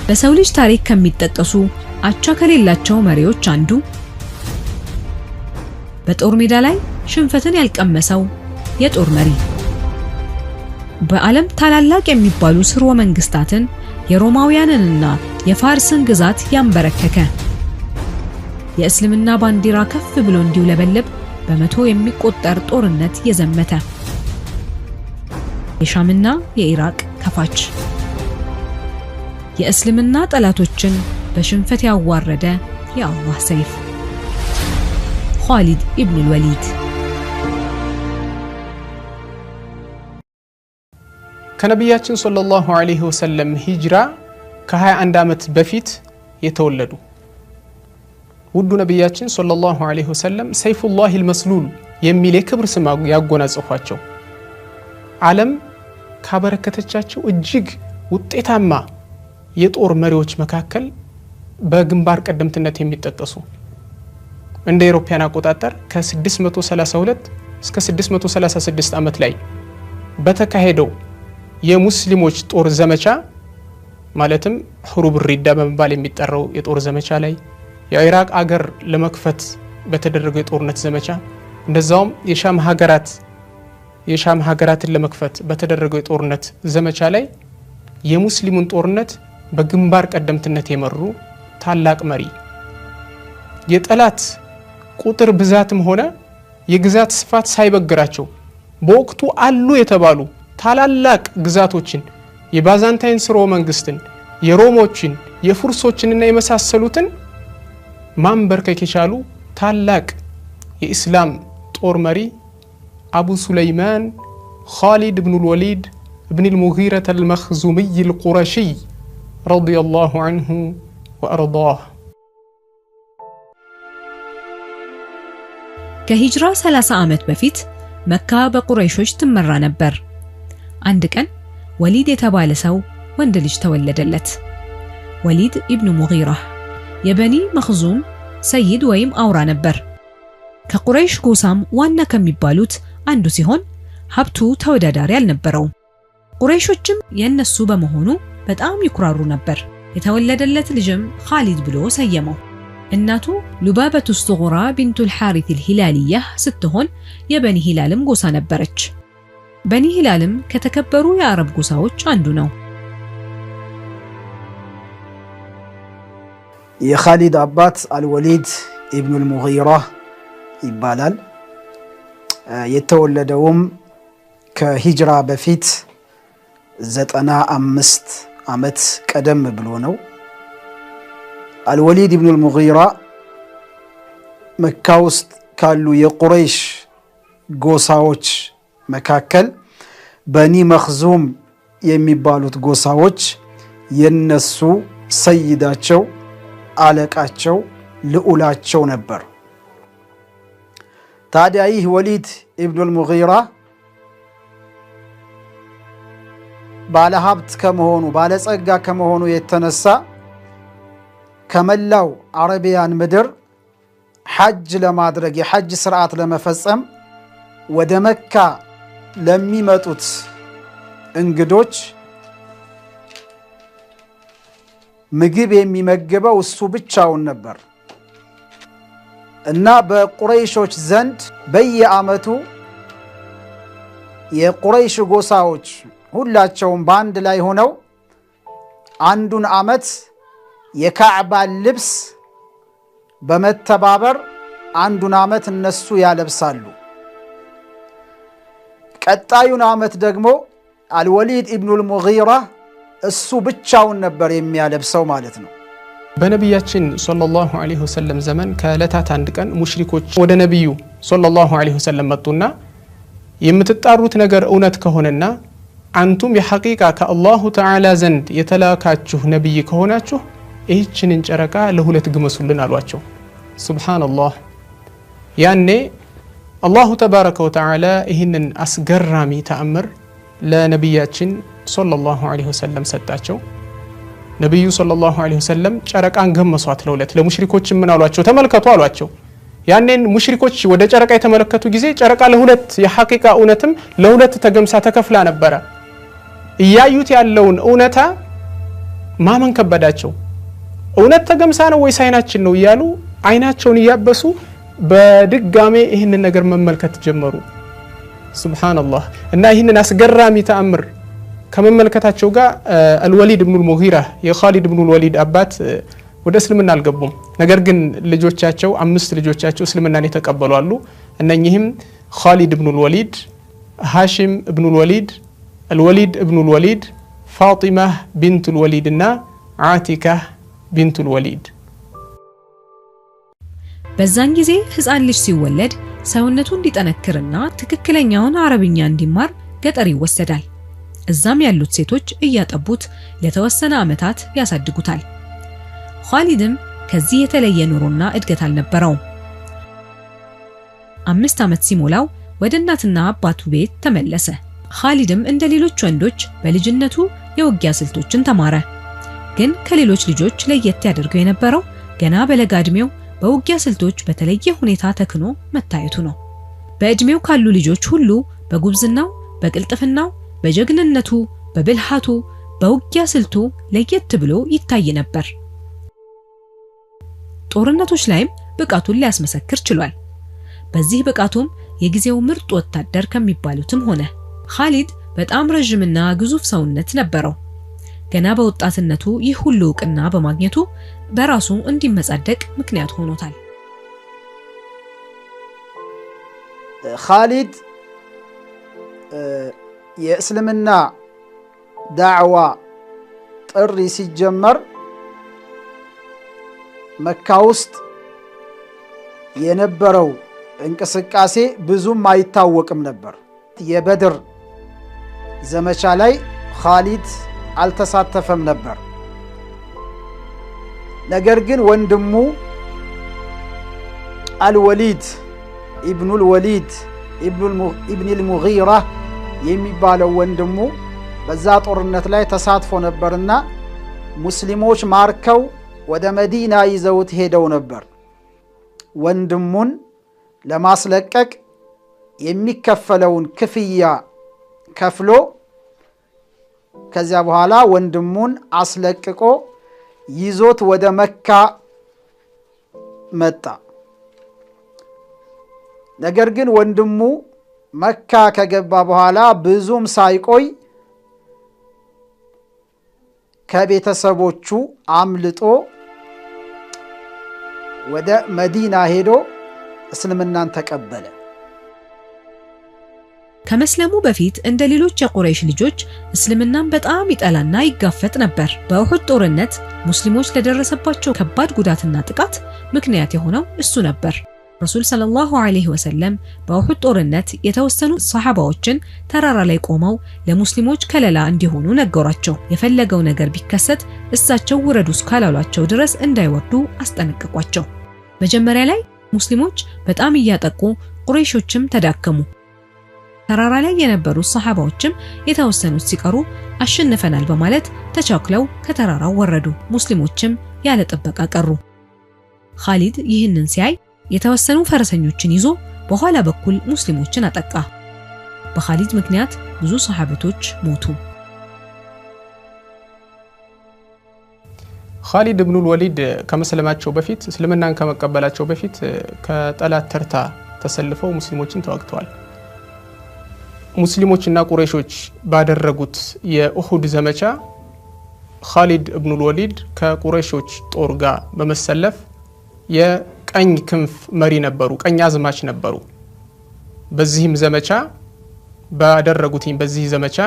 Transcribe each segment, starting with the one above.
በሰው ልጅ ታሪክ ከሚጠቀሱ አቻ ከሌላቸው መሪዎች አንዱ፣ በጦር ሜዳ ላይ ሽንፈትን ያልቀመሰው የጦር መሪ፣ በዓለም ታላላቅ የሚባሉ ስርወ መንግስታትን የሮማውያንንና የፋርስን ግዛት ያንበረከከ፣ የእስልምና ባንዲራ ከፍ ብሎ እንዲውለበለብ በመቶ የሚቆጠር ጦርነት የዘመተ፣ የሻምና የኢራቅ ከፋች፣ የእስልምና ጠላቶችን በሽንፈት ያዋረደ የአላህ ሰይፍ ኻሊድ ኢብኑል ወሊድ። ከነቢያችን ሰለላሁ ዐለይሂ ወሰለም ሂጅራ ከ21 ዓመት በፊት የተወለዱ፣ ውዱ ነቢያችን ሰለላሁ ዐለይሂ ወሰለም ሰይፉላሂል ልመስሉል የሚል የክብር ስም ያጎናጸፏቸው፣ ዓለም ካበረከተቻቸው እጅግ ውጤታማ የጦር መሪዎች መካከል በግንባር ቀደምትነት የሚጠቀሱ፣ እንደ አውሮፓውያን አቆጣጠር ከ632 እስከ 636 ዓመት ላይ በተካሄደው የሙስሊሞች ጦር ዘመቻ፣ ማለትም ሁሩብ ሪዳ በመባል የሚጠራው የጦር ዘመቻ ላይ፣ የኢራቅ አገር ለመክፈት በተደረገው የጦርነት ዘመቻ፣ እንደዛውም የሻም ሀገራትን ለመክፈት በተደረገው የጦርነት ዘመቻ ላይ የሙስሊሙን ጦርነት በግንባር ቀደምትነት የመሩ ታላቅ መሪ፣ የጠላት ቁጥር ብዛትም ሆነ የግዛት ስፋት ሳይበግራቸው በወቅቱ አሉ የተባሉ ታላላቅ ግዛቶችን፣ የባዛንታይን ስርወ መንግስትን፣ የሮሞችን፣ የፉርሶችንና የመሳሰሉትን ማንበርከክ የቻሉ ታላቅ የኢስላም ጦር መሪ አቡ ሱለይማን ኻሊድ ብኑል ወሊድ እብን ልሙጊረት አልመኽዙሚይ አልቁረሺይ ረዲየላሁ አንሁ ወአርዳህ። ከሂጅራ 30 ዓመት በፊት መካ በቁረይሾች ትመራ ነበር። አንድ ቀን ወሊድ የተባለ ሰው ወንድ ልጅ ተወለደለት። ወሊድ ኢብኑ ሙጊራ የበኒ መኽዙም ሰይድ ወይም አውራ ነበር። ከቁረይሽ ጎሳም ዋና ከሚባሉት አንዱ ሲሆን ሀብቱ ተወዳዳሪ አልነበረውም። ቁረይሾችም የእነሱ በመሆኑ በጣም ይኩራሩ ነበር። የተወለደለት ልጅም ኻሊድ ብሎ ሰየመው። እናቱ ሉባበቱ ሱጉራ ቢንቱል ሐሪት አልሂላልያ ስትሆን የበኒ ሂላልም ጎሳ ነበረች። በኒ ሂላልም ከተከበሩ የአረብ ጎሳዎች አንዱ ነው። የኻሊድ አባት አልወሊድ ኢብኑል ሙጊራ ይባላል። የተወለደውም ከሂጅራ በፊት 95 ዓመት ቀደም ብሎ ነው። አልወሊድ ኢብኑል ሙጊራ መካ ውስጥ ካሉ የቁረይሽ ጎሳዎች መካከል በኒ መኽዙም የሚባሉት ጎሳዎች የነሱ ሰይዳቸው፣ አለቃቸው፣ ልዑላቸው ነበር። ታዲያ ይህ ወሊድ ኢብኑል ሙጊራ ባለሀብት ከመሆኑ፣ ባለጸጋ ከመሆኑ የተነሳ ከመላው አረቢያን ምድር ሐጅ ለማድረግ፣ የሐጅ ስርዓት ለመፈጸም ወደ መካ ለሚመጡት እንግዶች ምግብ የሚመግበው እሱ ብቻውን ነበር እና በቁረይሾች ዘንድ በየዓመቱ የቁረይሽ ጎሳዎች ሁላቸውም በአንድ ላይ ሆነው አንዱን ዓመት የካዕባን ልብስ በመተባበር አንዱን ዓመት እነሱ ያለብሳሉ። ቀጣዩን ዓመት ደግሞ አልወሊድ ኢብኑል ሙጊራ እሱ ብቻውን ነበር የሚያለብሰው ማለት ነው። በነቢያችን ሰለላሁ ዐለይሂ ወሰለም ዘመን ከዕለታት አንድ ቀን ሙሽሪኮች ወደ ነቢዩ ሰለላሁ ዐለይሂ ወሰለም መጡና የምትጣሩት ነገር እውነት ከሆነና አንቱም የሐቂቃ ከአላሁ ተዓላ ዘንድ የተላካችሁ ነቢይ ከሆናችሁ ይህችንን ጨረቃ ለሁለት ግመሱልን አሏቸው። ሱብሓነላህ። ያኔ አላሁ ተባረከ ወተዓላ ይህንን አስገራሚ ተአምር ለነቢያችን ሰለላሁ ዐለይሂ ወሰለም ሰጣቸው። ነቢዩ ሰለላሁ ዐለይሂ ወሰለም ጨረቃን ገመሷት ለሁለት። ለሙሽሪኮች ምን አሏቸው? ተመልከቱ አሏቸው። ያኔን ሙሽሪኮች ወደ ጨረቃ የተመለከቱ ጊዜ ጨረቃ ለሁለት የሐቂቃ እውነትም ለሁለት ተገምሳ ተከፍላ ነበረ። እያዩት ያለውን እውነታ ማመን ከበዳቸው። እውነት ተገምሳ ነው ወይስ አይናችን ነው እያሉ አይናቸውን እያበሱ በድጋሜ ይህንን ነገር መመልከት ጀመሩ። ሱብሃንአላህ። እና ይህንን አስገራሚ ተአምር ከመመልከታቸው ጋር አልወሊድ ኢብኑል ሙጊራ የኻሊድ ኢብኑል ወሊድ አባት ወደ እስልምና አልገቡም። ነገር ግን ልጆቻቸው 5 ልጆቻቸው እስልምናን የተቀበሉ አሉ። እነኚህም ኻሊድ ኢብኑል ወሊድ፣ ሃሺም ኢብኑል ወሊድ፣ አልወሊድ ኢብኑል ወሊድ፣ ፋጢማ ቢንቱል ወሊድ እና ዓቲካ ቢንቱል ወሊድ። በዛን ጊዜ ህፃን ልጅ ሲወለድ ሰውነቱ እንዲጠነክርና ትክክለኛውን አረብኛ እንዲማር ገጠር ይወሰዳል። እዛም ያሉት ሴቶች እያጠቡት ለተወሰነ ዓመታት ያሳድጉታል። ኻሊድም ከዚህ የተለየ ኑሮና እድገት አልነበረውም። 5 ዓመት ሲሞላው ወደ እናትና አባቱ ቤት ተመለሰ። ኻሊድም እንደ ሌሎች ወንዶች በልጅነቱ የውጊያ ስልቶችን ተማረ። ግን ከሌሎች ልጆች ለየት ያደርገው የነበረው ገና በለጋ ዕድሜው በውጊያ ስልቶች በተለየ ሁኔታ ተክኖ መታየቱ ነው። በዕድሜው ካሉ ልጆች ሁሉ በጉብዝናው፣ በቅልጥፍናው፣ በጀግንነቱ፣ በብልሃቱ፣ በውጊያ ስልቱ ለየት ብሎ ይታይ ነበር። ጦርነቶች ላይም ብቃቱን ሊያስመሰክር ችሏል። በዚህ ብቃቱም የጊዜው ምርጥ ወታደር ከሚባሉትም ሆነ። ኻሊድ በጣም ረጅምና ግዙፍ ሰውነት ነበረው። ገና በወጣትነቱ ይህ ሁሉ ዕውቅና በማግኘቱ በራሱ እንዲመጻደቅ ምክንያት ሆኖታል። ኻሊድ የእስልምና ዳዕዋ ጥሪ ሲጀመር መካ ውስጥ የነበረው እንቅስቃሴ ብዙም አይታወቅም ነበር። የበድር ዘመቻ ላይ ኻሊድ አልተሳተፈም ነበር። ነገር ግን ወንድሙ አልወሊድ ኢብኑል ወሊድ ኢብኑል ሙጊራ የሚባለው ወንድሙ በዛ ጦርነት ላይ ተሳትፎ ነበርና ሙስሊሞች ማርከው ወደ መዲና ይዘውት ሄደው ነበር። ወንድሙን ለማስለቀቅ የሚከፈለውን ክፍያ ከፍሎ ከዚያ በኋላ ወንድሙን አስለቅቆ ይዞት ወደ መካ መጣ። ነገር ግን ወንድሙ መካ ከገባ በኋላ ብዙም ሳይቆይ ከቤተሰቦቹ አምልጦ ወደ መዲና ሄዶ እስልምናን ተቀበለ። ከመስለሙ በፊት እንደ ሌሎች የቁረይሽ ልጆች እስልምናን በጣም ይጠላና ይጋፈጥ ነበር። በኡሁድ ጦርነት ሙስሊሞች ለደረሰባቸው ከባድ ጉዳትና ጥቃት ምክንያት የሆነው እሱ ነበር። ረሱል ሰለላሁ ዐለይሂ ወሰለም በኡሁድ ጦርነት የተወሰኑ ሰሃባዎችን ተራራ ላይ ቆመው ለሙስሊሞች ከለላ እንዲሆኑ ነገሯቸው። የፈለገው ነገር ቢከሰት እሳቸው ውረዱ እስካላሏቸው ድረስ እንዳይወርዱ አስጠነቀቋቸው። መጀመሪያ ላይ ሙስሊሞች በጣም እያጠቁ ቁረይሾችም ተዳከሙ። ተራራ ላይ የነበሩ ሰሃባዎችም የተወሰኑት ሲቀሩ አሸንፈናል በማለት ተቻክለው ከተራራው ወረዱ። ሙስሊሞችም ያለ ጥበቃ ቀሩ። ኻሊድ ይህንን ሲያይ የተወሰኑ ፈረሰኞችን ይዞ በኋላ በኩል ሙስሊሞችን አጠቃ። በኻሊድ ምክንያት ብዙ ሰሃቦች ሞቱ። ኻሊድ ኢብኑል ወሊድ ከመስለማቸው በፊት እስልምናን ከመቀበላቸው በፊት ከጠላት ተርታ ተሰልፈው ሙስሊሞችን ተዋግተዋል። ሙስሊሞችና ቁረይሾች ባደረጉት የኡሁድ ዘመቻ ኻሊድ ኢብኑል ወሊድ ከቁረይሾች ጦር ጋር በመሰለፍ የቀኝ ክንፍ መሪ ነበሩ፣ ቀኝ አዝማች ነበሩ። በዚህም ዘመቻ ባደረጉት በዚህ ዘመቻ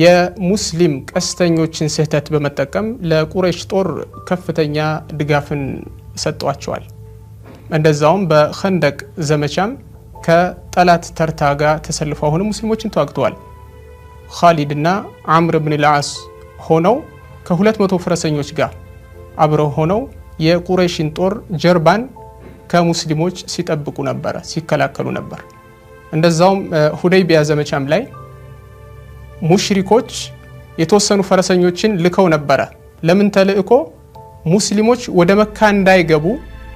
የሙስሊም ቀስተኞችን ስህተት በመጠቀም ለቁረይሽ ጦር ከፍተኛ ድጋፍን ሰጥቷቸዋል። እንደዛውም በኸንደቅ ዘመቻም ከጠላት ተርታ ጋር ተሰልፈው አሁንም ሙስሊሞችን ተዋግተዋል። ኻሊድና አምር ኢብኑ ልዓስ ሆነው ከ200 ፈረሰኞች ጋር አብረው ሆነው የቁረይሽን ጦር ጀርባን ከሙስሊሞች ሲጠብቁ ነበር፣ ሲከላከሉ ነበር። እንደዛውም ሁደይቢያ ዘመቻም ላይ ሙሽሪኮች የተወሰኑ ፈረሰኞችን ልከው ነበረ። ለምን ተልእኮ? ሙስሊሞች ወደ መካ እንዳይገቡ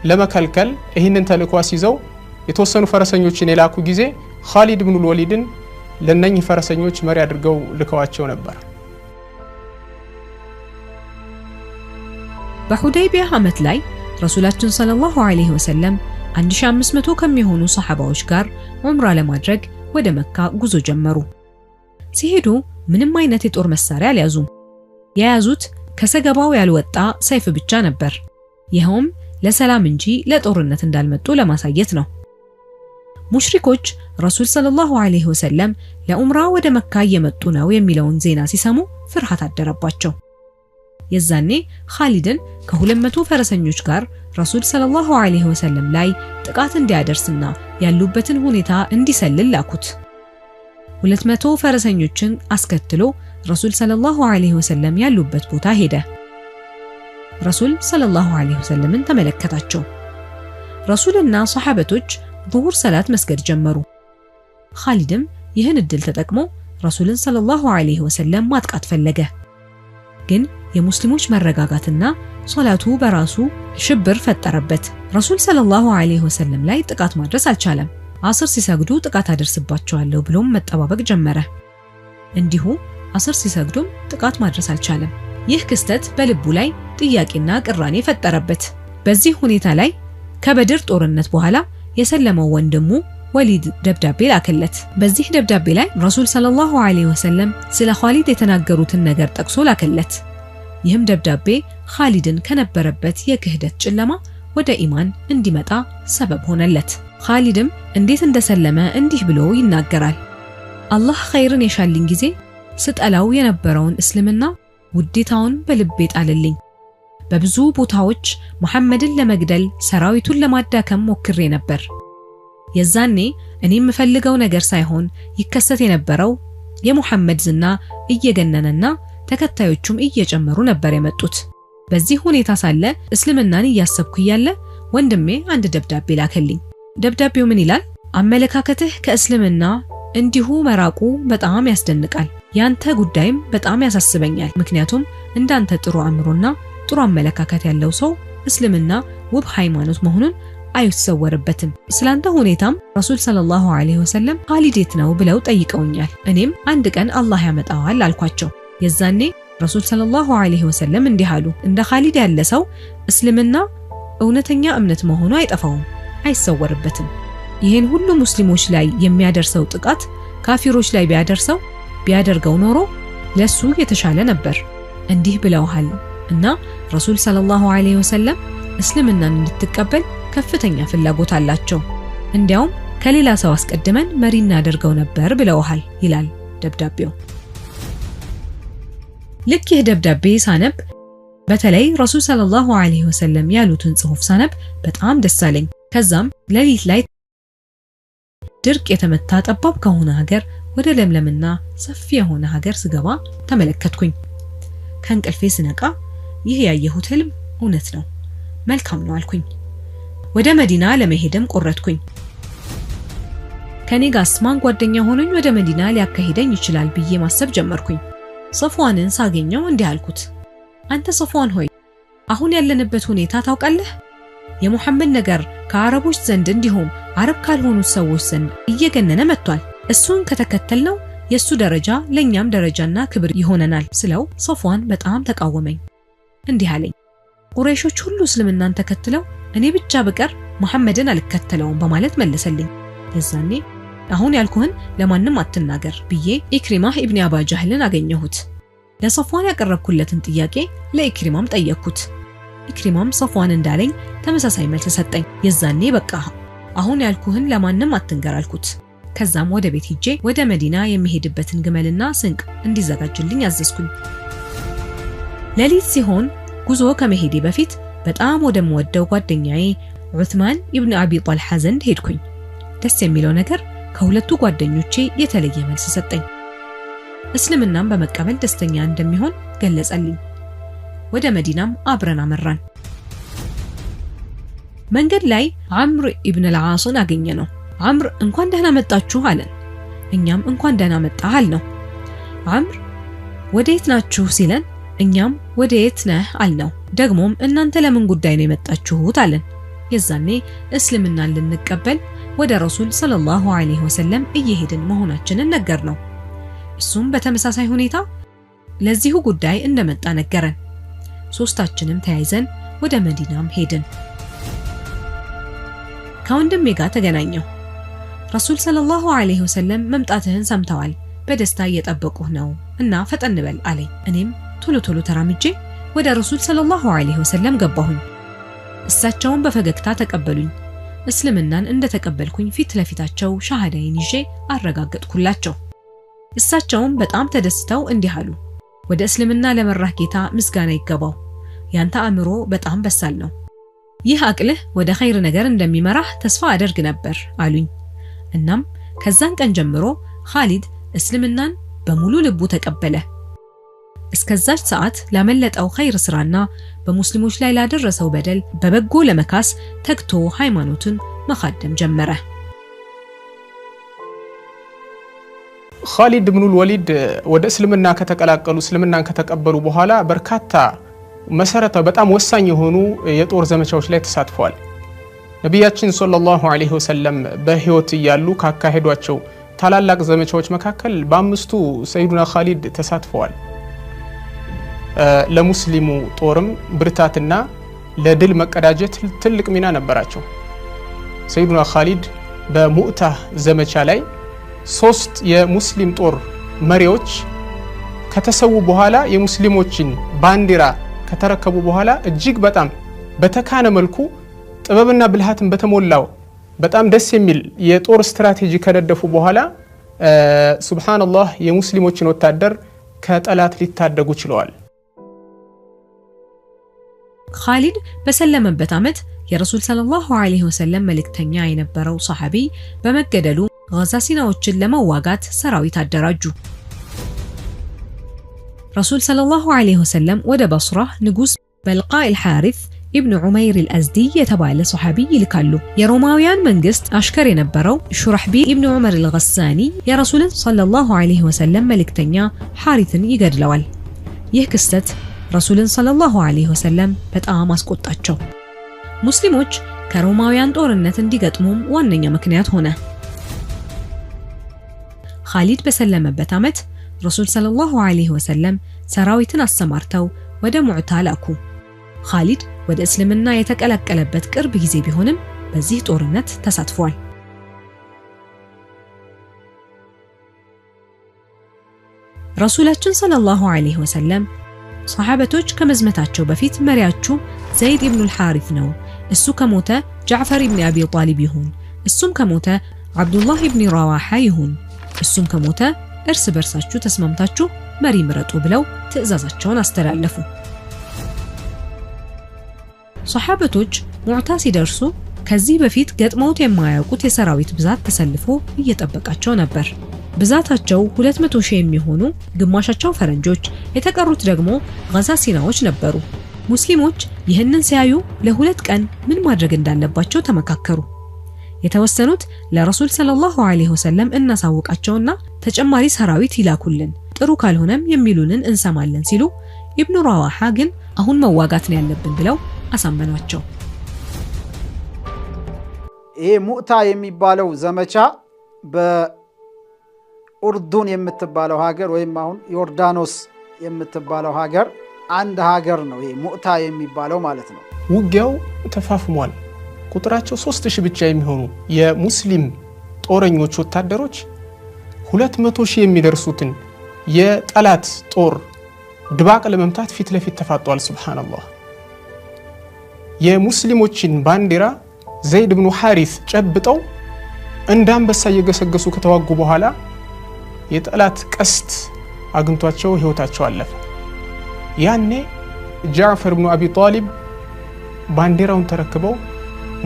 ለመከልከል ይህንን ተልእኮ አስይዘው የተወሰኑ ፈረሰኞችን የላኩ ጊዜ ኻሊድ ኢብኑል ወሊድን ለነኚህ ፈረሰኞች መሪ አድርገው ልከዋቸው ነበር። በሁደይቢያ ዓመት ላይ ረሱላችን ሰለላሁ ዐለይሂ ወሰለም 1500 ከሚሆኑ ሰሐባዎች ጋር ዑምራ ለማድረግ ወደ መካ ጉዞ ጀመሩ። ሲሄዱ ምንም አይነት የጦር መሳሪያ አልያዙም። የያዙት ከሰገባው ያልወጣ ሰይፍ ብቻ ነበር። ይኸውም ለሰላም እንጂ ለጦርነት እንዳልመጡ ለማሳየት ነው። ሙሽሪኮች ረሱል ሰለላሁ ዐለይሂ ወሰለም ለዑምራ ወደ መካ እየመጡ ነው የሚለውን ዜና ሲሰሙ ፍርሃት አደረባቸው። የዛኔ ኻሊድን ከ200 ፈረሰኞች ጋር ረሱል ሰለላሁ ዐለይሂ ወሰለም ላይ ጥቃት እንዲያደርስና ያሉበትን ሁኔታ እንዲሰልል ላኩት። 200 ፈረሰኞችን አስከትሎ ረሱል ሰለላሁ ዐለይሂ ወሰለም ያሉበት ቦታ ሄደ። ረሱል ሰለላሁ ዐለይሂ ወሰለምን ተመለከታቸው። ረሱልና ሰሐበቶች ዙሁር ሰላት መስገድ ጀመሩ። ኻሊድም ይህን እድል ተጠቅሞ ረሱልን ሰለላሁ ዐለይሂ ወሰለም ማጥቃት ፈለገ። ግን የሙስሊሞች መረጋጋትና ሶላቱ በራሱ ሽብር ፈጠረበት። ረሱል ሰለላሁ ዐለይሂ ወሰለም ላይ ጥቃት ማድረስ አልቻለም። አስር ሲሰግዱ ጥቃት አደርስባቸዋለሁ ብሎም መጠባበቅ ጀመረ። እንዲሁ አስር ሲሰግዱም ጥቃት ማድረስ አልቻለም። ይህ ክስተት በልቡ ላይ ጥያቄና ቅራኔ ፈጠረበት። በዚህ ሁኔታ ላይ ከበድር ጦርነት በኋላ የሰለመው ወንድሙ ወሊድ ደብዳቤ ላከለት። በዚህ ደብዳቤ ላይ ረሱል ሰለላሁ ዐለይሂ ወሰለም ስለ ኻሊድ የተናገሩትን ነገር ጠቅሶ ላከለት። ይህም ደብዳቤ ኻሊድን ከነበረበት የክህደት ጨለማ ወደ ኢማን እንዲመጣ ሰበብ ሆነለት። ኻሊድም እንዴት እንደሰለመ እንዲህ ብሎ ይናገራል። አላህ ኸይርን የሻልኝ ጊዜ ስጠላው የነበረውን እስልምና ውዴታውን በልቤ ጣለልኝ። በብዙ ቦታዎች መሐመድን ለመግደል ሰራዊቱን ለማዳከም ሞክሬ ነበር። የዛኔ እኔ የምፈልገው ነገር ሳይሆን ይከሰት የነበረው የሙሐመድ ዝና እየገነነና ተከታዮቹም እየጨመሩ ነበር የመጡት። በዚህ ሁኔታ ሳለ እስልምናን እያሰብኩ እያለ ወንድሜ አንድ ደብዳቤ ላከልኝ። ደብዳቤው ምን ይላል? አመለካከትህ ከእስልምና እንዲሁ መራቁ በጣም ያስደንቃል። ያንተ ጉዳይም በጣም ያሳስበኛል። ምክንያቱም እንዳንተ ጥሩ አእምሮና ጥሩ አመለካከት ያለው ሰው እስልምና ውብ ሃይማኖት መሆኑን አይሰወርበትም። ስላንተ ሁኔታም ረሱል ሰለላሁ ዐለይሂ ወሰለም ኻሊድ የት ነው ብለው ጠይቀውኛል። እኔም አንድ ቀን አላህ ያመጣዋል አልኳቸው። የዛኔ ረሱል ሰለላሁ ዐለይሂ ወሰለም እንዲህ አሉ፣ እንደ ኻሊድ ያለ ሰው እስልምና እውነተኛ እምነት መሆኑ አይጠፋውም፣ አይሰወርበትም። ይሄን ሁሉ ሙስሊሞች ላይ የሚያደርሰው ጥቃት ካፊሮች ላይ ቢያደርገው ኖሮ ለሱ የተሻለ ነበር። እንዲህ ብለውሃል እና ረሱል ሰለላሁ ዐለይሂ ወሰለም እስልምናን እንድትቀበል ከፍተኛ ፍላጎት አላቸው። እንዲያውም ከሌላ ሰው አስቀድመን መሪ እናደርገው ነበር ብለውሃል ይላል ደብዳቤው። ልክ ይህ ደብዳቤ ሳነብ በተለይ ረሱል ሰለላሁ ዐለይሂ ወሰለም ያሉትን ጽሑፍ ሳነብ በጣም ደስ አለኝ። ከዛም ሌሊት ላይ ድርቅ የተመታ ጠባብ ከሆነ ሀገር ወደ ለምለምና ሰፊ የሆነ ሀገር ስገባ ተመለከትኩኝ። ከእንቅልፌ ስነቃ ይህ ያየሁት ህልም እውነት ነው፣ መልካም ነው አልኩኝ። ወደ መዲና ለመሄድም ቆረጥኩኝ። ከኔ ጋርስ ማን ጓደኛ ሆኖኝ ወደ መዲና ሊያካሂደኝ ይችላል ብዬ ማሰብ ጀመርኩኝ። ሶፍዋንን ሳገኘው እንዲህ አልኩት፣ አንተ ሶፍዋን ሆይ አሁን ያለንበት ሁኔታ ታውቃለህ? የሙሐመድ ነገር ከአረቦች ዘንድ እንዲሁም አረብ ካልሆኑት ሰዎች ዘንድ እየገነነ መጥቷል። እሱን ከተከተልነው የሱ ደረጃ ለኛም ደረጃና ክብር ይሆነናል ስለው ሶፍዋን በጣም ተቃወመኝ። እንዲህ አለኝ፣ ቁረይሾች ሁሉ እስልምናን ተከትለው እኔ ብቻ በቀር መሐመድን አልከተለውም በማለት መለሰልኝ። የዛኔ አሁን ያልኩህን ለማንም አትናገር ብዬ ኢክሪማህ ኢብኒ አባ ጃህልን አገኘሁት። ለሶፍዋን ያቀረብኩለትን ጥያቄ ለኢክሪማም ጠየቅኩት። ኢክሪማም ሶፍዋን እንዳለኝ ተመሳሳይ መልስ ሰጠኝ። የዛኔ በቃ አሁን ያልኩህን ለማንም አትንገር አልኩት። ከዛም ወደ ቤት ሄጄ ወደ መዲና የሚሄድበትን ግመልና ስንቅ እንዲዘጋጅልኝ አዘዝኩኝ። ሌሊት ሲሆን ጉዞ ከመሄዴ በፊት በጣም ወደምወደው ጓደኛዬ ዑስማን ኢብኑ አቢ ጣልሃ ዘንድ ሄድኩኝ። ደስ የሚለው ነገር ከሁለቱ ጓደኞቼ የተለየ መልስ ሰጠኝ። እስልምናም በመቀበል ደስተኛ እንደሚሆን ገለጸልኝ። ወደ መዲናም አብረን አመራን። መንገድ ላይ አምር ኢብን አልዓስን አገኘነው። አምር እንኳን ደህና መጣችሁ አለን። እኛም እንኳን ደህና መጣህ አልነው። አምር ወዴት ናችሁ ሲለን እኛም ወዴት ነህ አልነው። ደግሞም እናንተ ለምን ጉዳይ ነው የመጣችሁት አለን። የዛኔ እስልምናን ልንቀበል ወደ ረሱል ሰለላሁ ዐለይሂ ወሰለም እየሄድን መሆናችንን ነገርነው። እሱም በተመሳሳይ ሁኔታ ለዚሁ ጉዳይ እንደመጣ ነገረን። ሶስታችንም ተያይዘን ወደ መዲናም ሄድን። ከወንድሜ ጋር ተገናኘሁ። ረሱል ሰለላሁ ዐለይሂ ወሰለም መምጣትህን ሰምተዋል፣ በደስታ እየጠበቁህ ነው እና ፈጠን በል አለኝ። እኔም ቶሎ ቶሎ ተራምጄ ወደ ረሱል ሰለላሁ ዐለይሂ ወሰለም ገባሁኝ። እሳቸውን በፈገግታ ተቀበሉኝ። እስልምናን እንደተቀበልኩኝ ፊት ለፊታቸው ሻሃዳዬን ይዤ አረጋገጥኩላቸው። እሳቸውም በጣም ተደስተው እንዲህ አሉ፣ ወደ እስልምና ለመራህ ጌታ ምስጋና ይገባው። ያንተ አእምሮ በጣም በሳል ነው። ይህ አቅልህ ወደ ኸይር ነገር እንደሚመራህ ተስፋ አደርግ ነበር አሉኝ። እናም ከዛን ቀን ጀምሮ ኻሊድ እስልምናን በሙሉ ልቡ ተቀበለ። እስከዛች ሰዓት ላመለጠው ኸይር ስራና በሙስሊሞች ላይ ላደረሰው በደል በበጎ ለመካስ ተግቶ ሃይማኖቱን መኻደም ጀመረ። ኻሊድ ብኑል ወሊድ ወደ እስልምና ከተቀላቀሉ እስልምናን ከተቀበሉ በኋላ በርካታ መሰረታዊ በጣም ወሳኝ የሆኑ የጦር ዘመቻዎች ላይ ተሳትፈዋል። ነቢያችን ሰለላሁ ዐለይሂ ወሰለም በህይወት እያሉ ካካሄዷቸው ታላላቅ ዘመቻዎች መካከል በአምስቱ ሰይዱና ኻሊድ ተሳትፈዋል። ለሙስሊሙ ጦርም ብርታትና ለድል መቀዳጀት ትልቅ ሚና ነበራቸው። ሰይዱና ኻሊድ በሙዕታ ዘመቻ ላይ 3 የሙስሊም ጦር መሪዎች ከተሰዉ በኋላ የሙስሊሞችን ባንዲራ ከተረከቡ በኋላ እጅግ በጣም በተካነ መልኩ ጥበብና ብልሃትን በተሞላው በጣም ደስ የሚል የጦር ስትራቴጂ ከነደፉ በኋላ ሱብሃንአላህ የሙስሊሞችን ወታደር ከጠላት ሊታደጉ ችለዋል። ኻሊድ በሰለመበት ዓመት የረሱል ሰለላሁ ዐለይሂ ወሰለም መልእክተኛ የነበረው ሰሐቢ በመገደሉ ጋዛሲናዎችን ለመዋጋት ሰራዊት አደራጁ። ረሱል ሰለላሁ ዐለይሂ ወሰለም ወደ በስራ ንጉስ በልቃ አልሐሪث ኢብኑ ዑመይር አልአዝዲ የተባለ ሰሐቢ ይልካሉ። የሮማውያን መንግስት አሽከር የነበረው ሹራሕቢ ኢብኑ ዑመር አልገሳኒ የረሱልን ሰለላሁ ዐለይሂ ወሰለም መልእክተኛ ሐሪትን ይገድለዋል። ይህ ክስተት ረሱልን ሰለላሁ ዐለይሂ ወሰለም በጣም አስቆጣቸው። ሙስሊሞች ከሮማውያን ጦርነት እንዲገጥሙም ዋነኛ ምክንያት ሆነ። ኻሊድ በሰለመበት ዓመት ረሱል ሰለላሁ ዐለይሂ ወሰለም ሰራዊትን አሰማርተው ወደ ሙዕታ ላኩ። ኻሊድ ወደ እስልምና የተቀላቀለበት ቅርብ ጊዜ ቢሆንም በዚህ ጦርነት ተሳትፏል። ረሱላችን ሰለላሁ ዐለይሂ ወሰለም ሰሐበቶች ከመዝመታቸው በፊት መሪያችሁ ዘይድ ኢብኑ አልሐሪث ነው፣ እሱ ከሞተ ጃዕፈር ኢብኑ አቢ ጣሊብ ይሁን፣ እሱም ከሞተ አብዱላህ ኢብኑ ረዋሓ ይሁን፣ እሱም ከሞተ እርስ በርሳችሁ ተስማምታችሁ መሪ ምረጡ ብለው ትዕዛዛቸውን አስተላለፉ። ሰሐበቶች ሙዕታ ሲደርሱ ከዚህ በፊት ገጥመውት የማያውቁት የሰራዊት ብዛት ተሰልፎ እየጠበቃቸው ነበር። ብዛታቸው 200 ሺህ የሚሆኑ ግማሻቸው ፈረንጆች፣ የተቀሩት ደግሞ ጋዛሲናዎች ነበሩ። ሙስሊሞች ይህንን ሲያዩ ለሁለት ቀን ምን ማድረግ እንዳለባቸው ተመካከሩ። የተወሰኑት ለረሱል ሰለላሁ ዐለይሂ ወሰለም እናሳውቃቸውና ተጨማሪ ሰራዊት ይላኩልን፣ ጥሩ ካልሆነም የሚሉንን እንሰማለን ሲሉ፣ ኢብኑ ረዋሓ ግን አሁን መዋጋት ነው ያለብን ብለው አሳመኗቸው። ይሄ ሙዕታ የሚባለው ዘመቻ በኡርዱን የምትባለው ሀገር ወይም አሁን ዮርዳኖስ የምትባለው ሀገር አንድ ሀገር ነው። ይሄ ሙዕታ የሚባለው ማለት ነው። ውጊያው ተፋፍሟል። ቁጥራቸው 3000 ብቻ የሚሆኑ የሙስሊም ጦረኞች ወታደሮች 200 ሺህ የሚደርሱትን የጠላት ጦር ድባቅ ለመምታት ፊት ለፊት ተፋጧል። ሱብሃንአላህ። የሙስሊሞችን ባንዲራ ዘይድ ብኑ ሐሪስ ጨብጠው እንዳንበሳ እየገሰገሱ ከተዋጉ በኋላ የጠላት ቀስት አግኝቷቸው ህይወታቸው አለፈ። ያኔ ጃዕፈር ብኑ አቢ ጣሊብ ባንዲራውን ተረክበው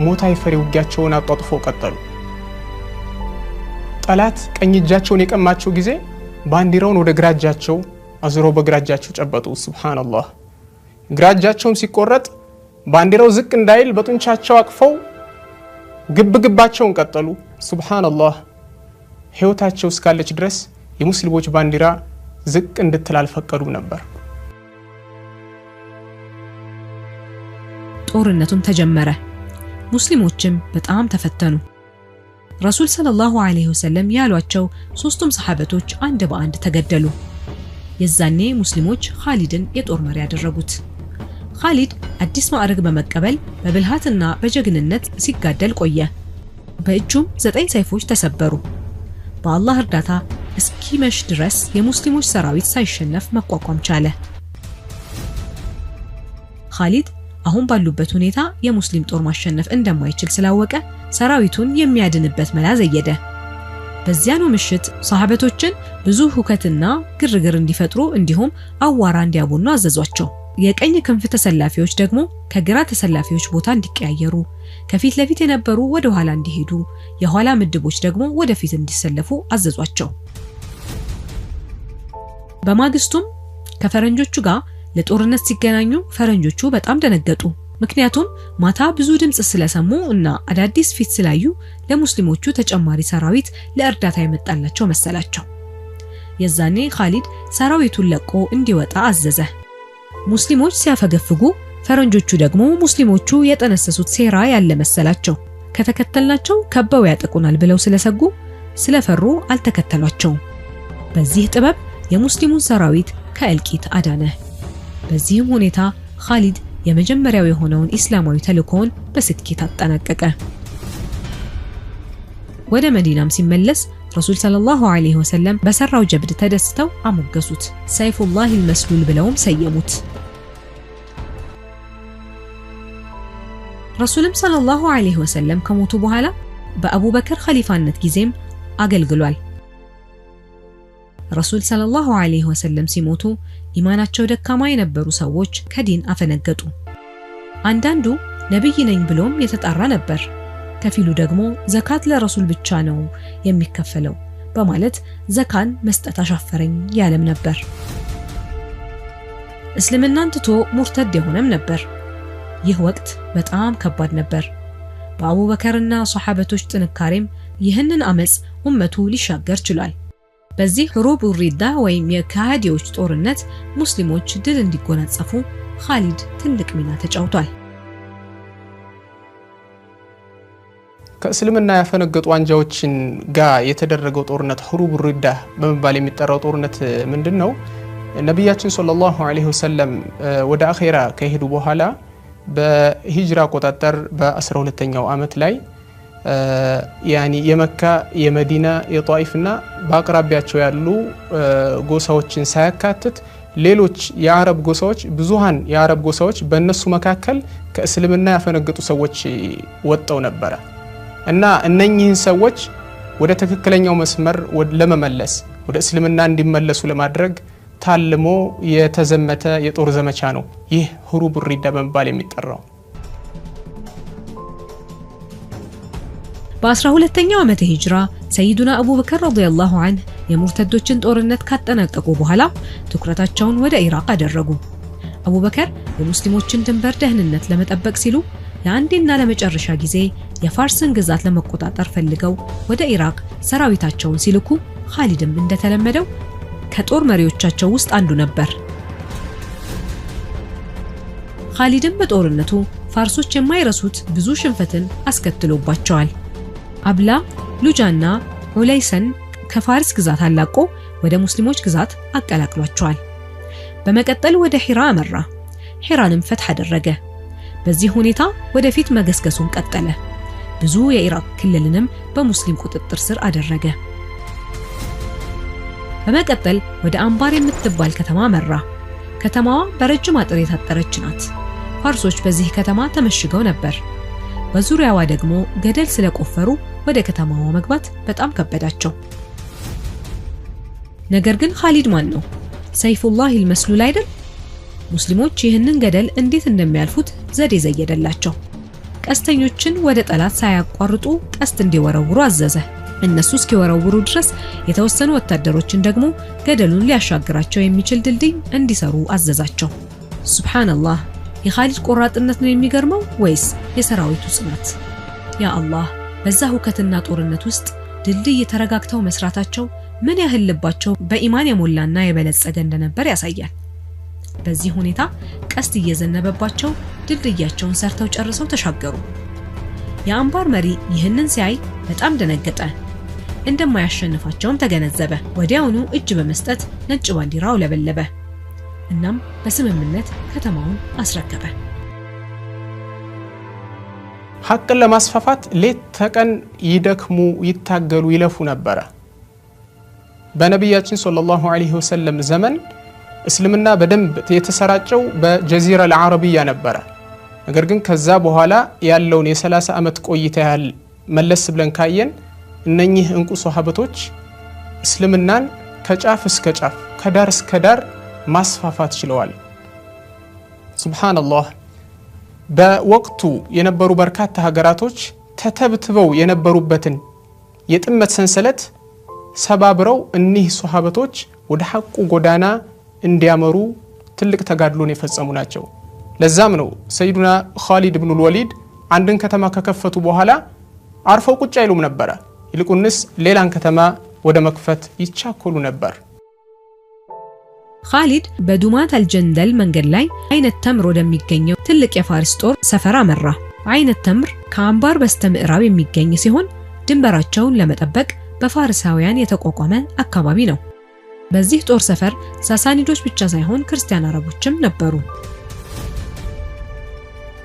ሞት አይፈሪ ውጊያቸውን አጧጥፈው ቀጠሉ። ጠላት ቀኝ እጃቸውን የቀማቸው ጊዜ ባንዲራውን ወደ ግራ እጃቸው አዙረው በግራ እጃቸው ጨበጡ። ሱብሃንአላህ። ግራ እጃቸውም ሲቆረጥ ባንዲራው ዝቅ እንዳይል በጡንቻቸው አቅፈው ግብግባቸውን ቀጠሉ። ሱብሃንአላህ። ህይወታቸው እስካለች ድረስ የሙስሊሞች ባንዲራ ዝቅ እንድትል አልፈቀዱም ነበር። ጦርነቱም ተጀመረ። ሙስሊሞችም በጣም ተፈተኑ። ረሱል ሰለላሁ ዐለይሂ ወሰለም ያሏቸው ሶስቱም ሰሐበቶች አንድ በአንድ ተገደሉ። የዛኔ ሙስሊሞች ኻሊድን የጦር መሪ ያደረጉት። ኻሊድ አዲስ ማዕረግ በመቀበል በብልሃትና በጀግንነት ሲጋደል ቆየ። በእጁም 9 ሰይፎች ተሰበሩ። በአላህ እርዳታ እስኪመሽ ድረስ የሙስሊሞች ሰራዊት ሳይሸነፍ መቋቋም ቻለ። ኻሊድ አሁን ባሉበት ሁኔታ የሙስሊም ጦር ማሸነፍ እንደማይችል ስላወቀ ሰራዊቱን የሚያድንበት መላ ዘየደ። በዚያኑ ምሽት ሰሃበቶችን ብዙ ሁከትና ግርግር እንዲፈጥሩ እንዲሁም አዋራ እንዲያቦኑ አዘዟቸው። የቀኝ ክንፍ ተሰላፊዎች ደግሞ ከግራ ተሰላፊዎች ቦታ እንዲቀያየሩ፣ ከፊት ለፊት የነበሩ ወደ ኋላ እንዲሄዱ፣ የኋላ ምድቦች ደግሞ ወደፊት እንዲሰለፉ አዘዟቸው። በማግስቱም ከፈረንጆቹ ጋር ለጦርነት ሲገናኙ ፈረንጆቹ በጣም ደነገጡ። ምክንያቱም ማታ ብዙ ድምጽ ስለሰሙ እና አዳዲስ ፊት ስላዩ ለሙስሊሞቹ ተጨማሪ ሰራዊት ለእርዳታ የመጣላቸው መሰላቸው። የዛኔ ኻሊድ ሰራዊቱን ለቆ እንዲወጣ አዘዘ። ሙስሊሞች ሲያፈገፍጉ ፈረንጆቹ ደግሞ ሙስሊሞቹ የጠነሰሱት ሴራ ያለ መሰላቸው። ከተከተልናቸው ከበው ያጠቁናል ብለው ስለሰጉ ስለፈሩ አልተከተሏቸውም። በዚህ ጥበብ የሙስሊሙን ሰራዊት ከእልቂት አዳነ። በዚህም ሁኔታ ኻሊድ የመጀመሪያው የሆነውን እስላማዊ ተልእኮውን በስኬት አጠናቀቀ። ወደ መዲናም ሲመለስ ረሱል ሰለላሁ ዐለይሂ ወሰለም በሰራው ጀብድ ተደስተው አሞገሱት። ሰይፉላህ አልመስሉል ብለውም ሰየሙት። ረሱልም ሰለላሁ ዐለይሂ ወሰለም ከሞቱ በኋላ በአቡበከር ኸሊፋነት ጊዜም አገልግሏል። ረሱል ሰለላሁ ዐለይሂ ወሰለም ሲሞቱ ኢማናቸው ደካማ የነበሩ ሰዎች ከዲን አፈነገጡ። አንዳንዱ ነብይ ነኝ ብሎም የተጣራ ነበር። ከፊሉ ደግሞ ዘካት ለረሱል ብቻ ነው የሚከፈለው በማለት ዘካን መስጠት አሻፈረኝ ያለም ነበር። እስልምናን ትቶ ሙርተድ የሆነም ነበር። ይህ ወቅት በጣም ከባድ ነበር። በአቡበከርና ሷሐበቶች ጥንካሬም ይህንን አመጽ ኡመቱ ሊሻገር ችሏል። በዚህ ሁሩብ ሪዳ ወይም የካሃዲዎች ጦርነት ሙስሊሞች ድል እንዲጎናጸፉ ኻሊድ ትልቅ ሚና ተጫውቷል። ከእስልምና ያፈነገጡ አንጃዎችን ጋር የተደረገው ጦርነት ሁሩብ ሪዳ በመባል የሚጠራው ጦርነት ምንድነው? ነብያችን ሰለላሁ ዐለይሂ ወሰለም ወደ አኺራ ከሄዱ በኋላ በሂጅራ አቆጣጠር በ12ኛው ዓመት ላይ ያኒ የመካ የመዲና የጣይፍና በአቅራቢያቸው ያሉ ጎሳዎችን ሳያካትት ሌሎች የአረብ ጎሳዎች ብዙሃን የአረብ ጎሳዎች በእነሱ መካከል ከእስልምና ያፈነገጡ ሰዎች ወጣው ነበር እና እነኚህን ሰዎች ወደ ትክክለኛው መስመር ለመመለስ ወደ እስልምና እንዲመለሱ ለማድረግ ታልሞ የተዘመተ የጦር ዘመቻ ነው ይህ ሁሩብ ሪዳ በመባል የሚጠራው። በ12ኛው ዓመተ ሂጅራ ሰይዱና አቡበከር ረዲየላሁ ዐንሁ የሙርተዶችን ጦርነት ካጠናቀቁ በኋላ ትኩረታቸውን ወደ ኢራቅ አደረጉ። አቡበከር የሙስሊሞችን ድንበር ደህንነት ለመጠበቅ ሲሉ ለአንዴና ለመጨረሻ ጊዜ የፋርስን ግዛት ለመቆጣጠር ፈልገው ወደ ኢራቅ ሰራዊታቸውን ሲልኩ ኻሊድም እንደተለመደው ከጦር መሪዎቻቸው ውስጥ አንዱ ነበር። ኻሊድም በጦርነቱ ፋርሶች የማይረሱት ብዙ ሽንፈትን አስከትሎባቸዋል። አብላ ሉጃና ዑለይሰን ከፋርስ ግዛት አላቆ ወደ ሙስሊሞች ግዛት አቀላቅሏቸዋል። በመቀጠል ወደ ሒራ አመራ። ሒራንም ፈትሕ አደረገ። በዚህ ሁኔታ ወደፊት መገስገሱን ቀጠለ። ብዙ የኢራቅ ክልልንም በሙስሊም ቁጥጥር ስር አደረገ። በመቀጠል ወደ አምባር የምትባል ከተማ መራ። ከተማዋ በረጅም አጥር የታጠረች ናት። ፋርሶች በዚህ ከተማ ተመሽገው ነበር። በዙሪያዋ ደግሞ ገደል ስለቆፈሩ ወደ ከተማዋ መግባት በጣም ከበዳቸው። ነገር ግን ኻሊድ ማን ነው? ሰይፉላህ አልመስሉል አይደል? ሙስሊሞች ይህንን ገደል እንዴት እንደሚያልፉት ዘዴ ዘየደላቸው። ቀስተኞችን ወደ ጠላት ሳያቋርጡ ቀስት እንዲወረውሩ አዘዘ። እነሱ እስኪወረውሩ ድረስ የተወሰኑ ወታደሮችን ደግሞ ገደሉን ሊያሻግራቸው የሚችል ድልድይ እንዲሰሩ አዘዛቸው። ሱብሃንአላህ፣ የኻሊድ ቆራጥነት ነው የሚገርመው ወይስ የሰራዊቱ ጽናት? ያ አላህ፣ በዛ ሁከትና ጦርነት ውስጥ ድልድይ ተረጋግተው መስራታቸው ምን ያህል ልባቸው በኢማን የሞላና የበለጸገ እንደነበር ያሳያል። በዚህ ሁኔታ ቀስት እየዘነበባቸው ድልድያቸውን ሰርተው ጨርሰው ተሻገሩ። የአምባር መሪ ይህንን ሲያይ በጣም ደነገጠ። እንደማያሸንፋቸውም ተገነዘበ። ወዲያውኑ እጅ በመስጠት ነጭ ባንዲራ አውለበለበ። እናም በስምምነት ከተማውን አስረከበ። ሐቅን ለማስፋፋት ሌት ተቀን ይደክሙ፣ ይታገሉ፣ ይለፉ ነበረ። በነቢያችን صلى الله عليه وسلم ዘመን እስልምና በደንብ የተሰራጨው በጀዚራ አልዓረቢያ ነበረ። ነገር ግን ከዛ በኋላ ያለውን የ30 ዓመት ቆይታ ያህል መለስ ብለን ካየን እነኚህ እንቁ ሶሐበቶች እስልምናን ከጫፍ እስከ ጫፍ ከዳር እስከ ዳር ማስፋፋት ችለዋል። ሱብሃነላህ፣ በወቅቱ የነበሩ በርካታ ሀገራቶች ተተብትበው የነበሩበትን የጥመት ሰንሰለት ሰባብረው እኒህ ሶሐበቶች ወደ ሐቁ ጎዳና እንዲያመሩ ትልቅ ተጋድሎን የፈጸሙ ናቸው። ለዛም ነው ሰይዱና ኻሊድ ብኑል ወሊድ አንድን ከተማ ከከፈቱ በኋላ አርፈው ቁጭ አይሉም ነበረ። ይልቁንስ ሌላን ከተማ ወደ መክፈት ይቻኮሉ ነበር። ኻሊድ በዱማት አልጀንደል መንገድ ላይ አይነት ተምር ወደሚገኘው ትልቅ የፋሪስ ጦር ሰፈር አመራ። አይነት ተምር ከአምባር በስተ ምዕራብ የሚገኝ ሲሆን ድንበራቸውን ለመጠበቅ በፋርሳውያን የተቋቋመ አካባቢ ነው። በዚህ ጦር ሰፈር ሳሳኒዶች ብቻ ሳይሆን ክርስቲያን አረቦችም ነበሩ።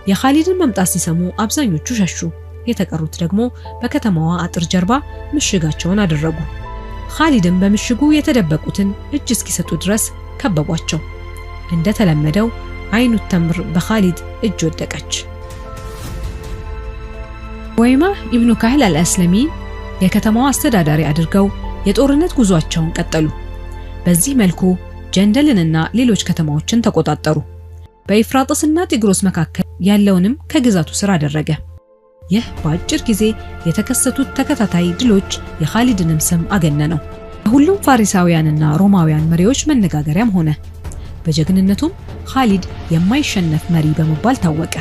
የኻሊድን መምጣት ሲሰሙ አብዛኞቹ ሸሹ። የተቀሩት ደግሞ በከተማዋ አጥር ጀርባ ምሽጋቸውን አደረጉ። ኻሊድም በምሽጉ የተደበቁትን እጅ እስኪሰጡ ድረስ ከበቧቸው። እንደተለመደው አይኑ ተምር በኻሊድ እጅ ወደቀች። ወይማ ኢብኑ ካህል አልአስለሚ የከተማዋ አስተዳዳሪ አድርገው የጦርነት ጉዟቸውን ቀጠሉ። በዚህ መልኩ ጀንደልንና ሌሎች ከተማዎችን ተቆጣጠሩ። በኤፍራጥስና ጤግሮስ መካከል ያለውንም ከግዛቱ ስር አደረገ። ይህ በአጭር ጊዜ የተከሰቱት ተከታታይ ድሎች የኻሊድንም ስም አገነነው። ሁሉም ፋሪሳውያንና ሮማውያን መሪዎች መነጋገሪያም ሆነ። በጀግንነቱም ኻሊድ የማይሸነፍ መሪ በመባል ታወቀ።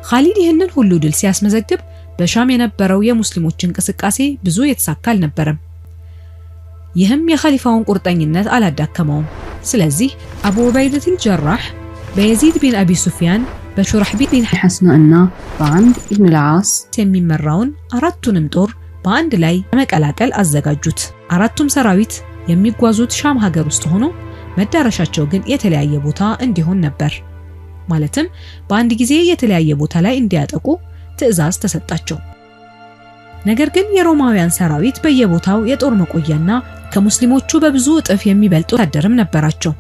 ኻሊድ ይህንን ሁሉ ድል ሲያስመዘግብ በሻም የነበረው የሙስሊሞች እንቅስቃሴ ብዙ የተሳካ አልነበረም። ይህም የኸሊፋውን ቁርጠኝነት አላዳከመውም። ስለዚህ አቡ ዑበይደት አልጀራህ በየዚድ ቢን አቢ ሱፊያን፣ በሹራሕቢል ቢን ሐስና እና በዓምር ኢብን አልዓስ የሚመራውን አራቱንም ጦር በአንድ ላይ ለመቀላቀል አዘጋጁት። አራቱም ሰራዊት የሚጓዙት ሻም ሀገር ውስጥ ሆኖ መዳረሻቸው ግን የተለያየ ቦታ እንዲሆን ነበር። ማለትም በአንድ ጊዜ የተለያየ ቦታ ላይ እንዲያጠቁ ትዕዛዝ ተሰጣቸው። ነገር ግን የሮማውያን ሰራዊት በየቦታው የጦር መቆያና ከሙስሊሞቹ በብዙ እጥፍ የሚበልጡ ወታደርም ነበራቸው።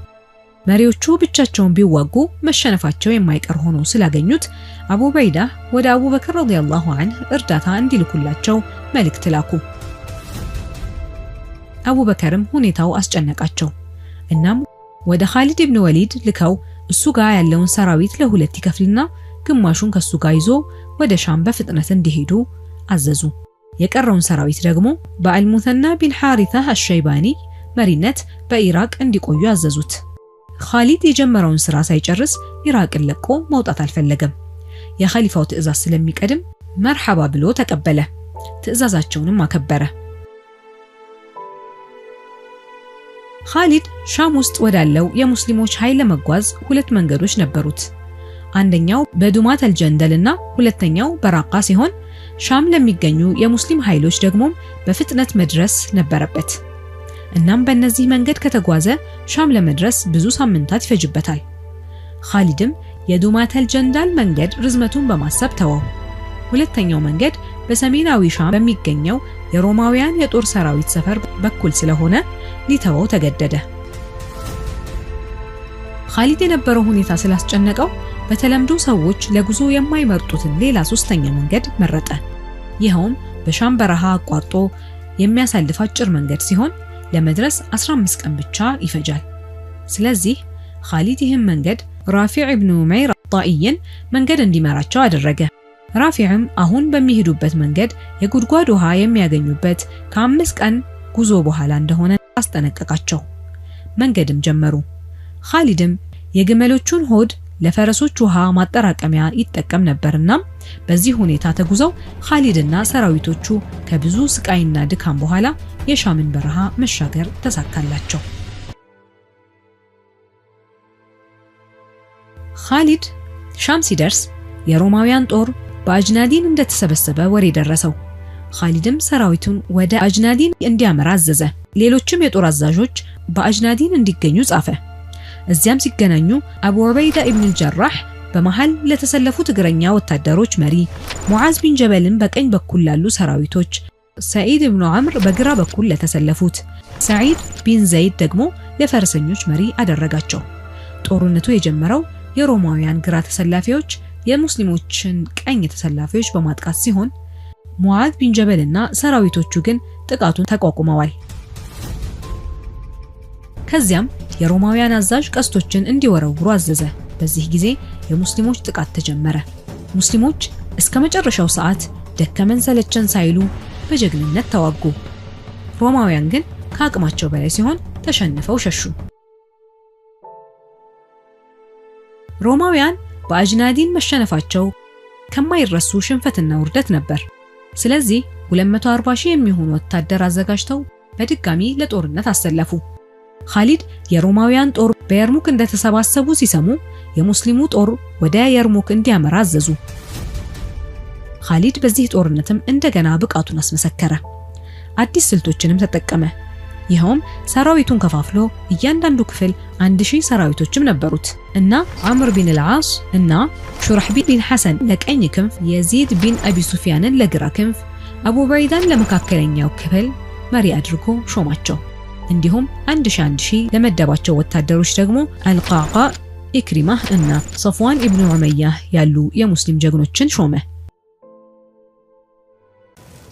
መሪዎቹ ብቻቸውን ቢዋጉ መሸነፋቸው የማይቀር ሆኖ ስላገኙት አቡ ዑበይዳ ወደ አቡበክር ረዲየላሁ ዐንሁ እርዳታ እንዲልኩላቸው መልእክት ላኩ። አቡበከርም ሁኔታው አስጨነቃቸው። እናም ወደ ኻሊድ ኢብን ወሊድ ልከው እሱ ጋር ያለውን ሰራዊት ለሁለት ይከፍልና ግማሹን ከሱ ጋር ይዞ ወደ ሻም በፍጥነት እንዲሄዱ አዘዙ። የቀረውን ሰራዊት ደግሞ በአልሙተና ቢን ሐሪታ አሸይባኒ መሪነት በኢራቅ እንዲቆዩ አዘዙት። ኻሊድ የጀመረውን ስራ ሳይጨርስ ኢራቅን ለቆ መውጣት አልፈለገም። የኸሊፋው ትዕዛዝ ስለሚቀድም መርሐባ ብሎ ተቀበለ። ትዕዛዛቸውንም አከበረ። ኻሊድ ሻም ውስጥ ወዳለው የሙስሊሞች ኃይል ለመጓዝ ሁለት መንገዶች ነበሩት። አንደኛው በዱማት አልጀንደልና ሁለተኛው በራቃ ሲሆን ሻም ለሚገኙ የሙስሊም ኃይሎች ደግሞ በፍጥነት መድረስ ነበረበት። እናም በእነዚህ መንገድ ከተጓዘ ሻም ለመድረስ ብዙ ሳምንታት ይፈጅበታል። ኻሊድም የዱማት አልጀንዳል መንገድ ርዝመቱን በማሰብ ተወው። ሁለተኛው መንገድ በሰሜናዊ ሻም በሚገኘው የሮማውያን የጦር ሰራዊት ሰፈር በኩል ስለሆነ ሊተወው ተገደደ። ኻሊድ የነበረው ሁኔታ ስላስጨነቀው በተለምዶ ሰዎች ለጉዞ የማይመርጡትን ሌላ ሶስተኛ መንገድ መረጠ። ይኸውም በሻም በረሃ አቋርጦ የሚያሳልፍ አጭር መንገድ ሲሆን ለመድረስ 15 ቀን ብቻ ይፈጃል። ስለዚህ ኻሊድ ይህን መንገድ ራፊዕ ኢብኑ ዑመይር ጣኢይን መንገድ እንዲመራቸው አደረገ። ራፊዕም አሁን በሚሄዱበት መንገድ የጉድጓድ ውሃ የሚያገኙበት ከ5 ቀን ጉዞ በኋላ እንደሆነ አስጠነቀቃቸው። መንገድም ጀመሩ። ኻሊድም የግመሎቹን ሆድ ለፈረሶች ውሃ ማጠራቀሚያ ይጠቀም ነበርና በዚህ ሁኔታ ተጉዘው ኻሊድና ሰራዊቶቹ ከብዙ ስቃይና ድካም በኋላ የሻምን በረሃ መሻገር ተሳካላቸው። ኻሊድ ሻም ሲደርስ የሮማውያን ጦር በአጅናዲን እንደተሰበሰበ ወሬ ደረሰው። ኻሊድም ሰራዊቱን ወደ አጅናዲን እንዲያመራ አዘዘ። ሌሎችም የጦር አዛዦች በአጅናዲን እንዲገኙ ጻፈ። እዚያም ሲገናኙ አቡ ዑበይዳ ኢብኑ አልጀራህ በመሃል ለተሰለፉት እግረኛ ወታደሮች መሪ፣ ሙዓዝ ቢን ጀበልን በቀኝ በኩል ላሉ ሰራዊቶች፣ ሰዒድ ኢብኑ ዐምር በግራ በኩል ለተሰለፉት፣ ሰዒድ ቢን ዘይድ ደግሞ ለፈረሰኞች መሪ አደረጋቸው። ጦርነቱ የጀመረው የሮማውያን ግራ ተሰላፊዎች የሙስሊሞችን ቀኝ ተሰላፊዎች በማጥቃት ሲሆን ሙዓዝ ቢን ጀበልና ሰራዊቶቹ ግን ጥቃቱን ተቋቁመዋል። ከዚያም የሮማውያን አዛዥ ቀስቶችን እንዲወረውሩ አዘዘ። በዚህ ጊዜ የሙስሊሞች ጥቃት ተጀመረ። ሙስሊሞች እስከ መጨረሻው ሰዓት ደከመን ሰለቸን ሳይሉ በጀግንነት ተዋጉ። ሮማውያን ግን ከአቅማቸው በላይ ሲሆን ተሸንፈው ሸሹ። ሮማውያን በአጅናዲን መሸነፋቸው ከማይረሱ ሽንፈትና ውርደት ነበር። ስለዚህ 240 ሺህ የሚሆኑ ወታደር አዘጋጅተው በድጋሚ ለጦርነት አሰለፉ። ኻሊድ የሮማውያን ጦር በየርሙክ እንደተሰባሰቡ ሲሰሙ የሙስሊሙ ጦር ወደ የርሙክ እንዲያመራ አዘዙ። ኻሊድ በዚህ ጦርነትም እንደገና ብቃቱን አስመሰከረ። አዲስ ስልቶችንም ተጠቀመ። ይኸውም ሰራዊቱን ከፋፍሎ እያንዳንዱ ክፍል 1000 ሰራዊቶችም ነበሩት እና ዐምር ቢን አልዓስ እና ሹራሕቢል ቢን ሐሰን ለቀኝ ክንፍ፣ የዚድ ቢን አቢ ሱፊያንን ለግራ ክንፍ፣ አቡ ዑበይዳን ለመካከለኛው ክፍል መሪ አድርጎ ሾማቸው። እንዲሁም 1000 ለመደባቸው ወታደሮች ደግሞ አልቃቃ፣ ኢክሪማህ እና ሰፍዋን ኢብኑ ዑመያህ ያሉ የሙስሊም ጀግኖችን ሾመ።